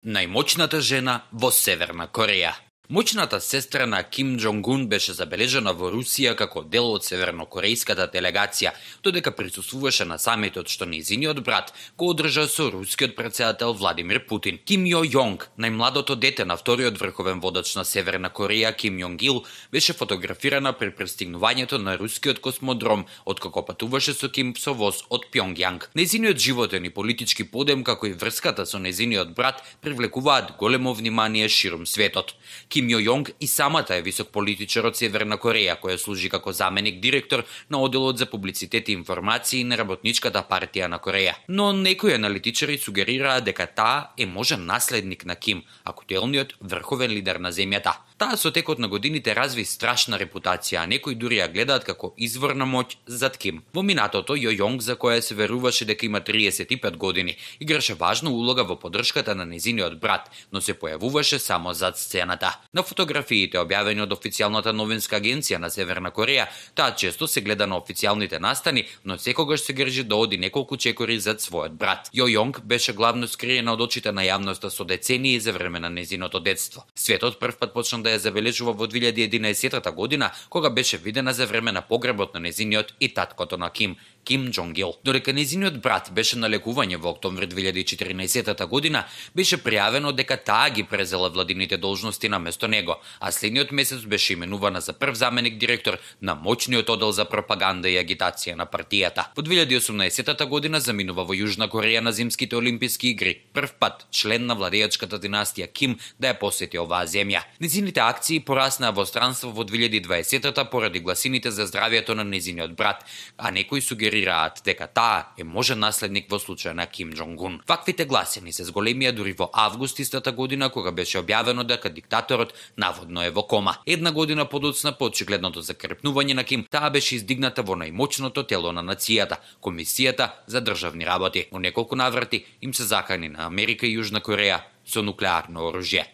Најмоćната жена во Северна Кореја. Моćната сестра на Ким Џонг-ун беше забележана во Русија како дел од севернокорејската делегација, додека присуствуваше на самитот што нејзиниот брат го одржа со рускиот претседател Владимир Путин. Ким Јо Јонг, најмладото дете на вториот врховен водач на Северна Кореја, Ким Јонг Ил, беше фотографирана при пристигнувањето на рускиот космодром, откако патуваше со Ким со воз од Пјонгјанг. Нејзиниот животен и политички подем, како и врската со нејзиниот брат, привлекуваат големо внимание ширум светот. Ким Јо Јонг и самата е висок политичар од Северна Кореја, која служи како заменик директор на оделот за публицитет и информации на Работничката партија на Кореја. Но некои аналитичари сугерираат дека таа е можен наследник на Ким, актуелниот врховен лидер на земјата. Таа со текот на годините разви страшна репутација, а некои дури ја гледаат како извор на моќ зад Ким. Во минатото, Јо Јонг, за која се веруваше дека има 35 години, играше важна улога во поддршката на нејзиниот брат, но се појавуваше само зад сцената. На фотографиите објавени од официјалната новинска агенција на Северна Кореја, таа често се гледа на официјалните настани, но секогаш се грижи да оди неколку чекори зад својот брат. Јо Јонг беше главно скриена од очите на јавноста со децении за време на нејзиното детство. Светот првпат почна да ја забележува во 2011 година, кога беше видена за време на погребот на нејзиниот и таткото на Ким, Ким Џонг Ил. Додека нејзиниот брат беше на лекување во октомври 2014 година, беше пријавено дека таа ги презела владините должности на место него, а следниот месец беше именувана за прв заменик директор на моćниот одел за пропаганда и агитација на партијата. Во 2018 година заминува во Јужна Кореја на зимските олимписки игри, прв пат член на владејачката династија Ким да ја посети оваа земја. Нејзините акции пораснаа во странство во 2020 поради гласините за здравјето на нејзиниот брат, а некои сугерираат дека таа е можен наследник во случај на Ким Џонг-ун. Ваквите гласини се зголемија дури во август истата година, кога беше објавено дека диктаторот наводно е во кома. Една година подоцна по очигледното закрепнување на Ким, таа беше издигната во најмоćното тело на нацијата, Комисијата за државни работи. Во неколку наврати им се закани на Америка и Јужна Кореја со нуклеарно оружје.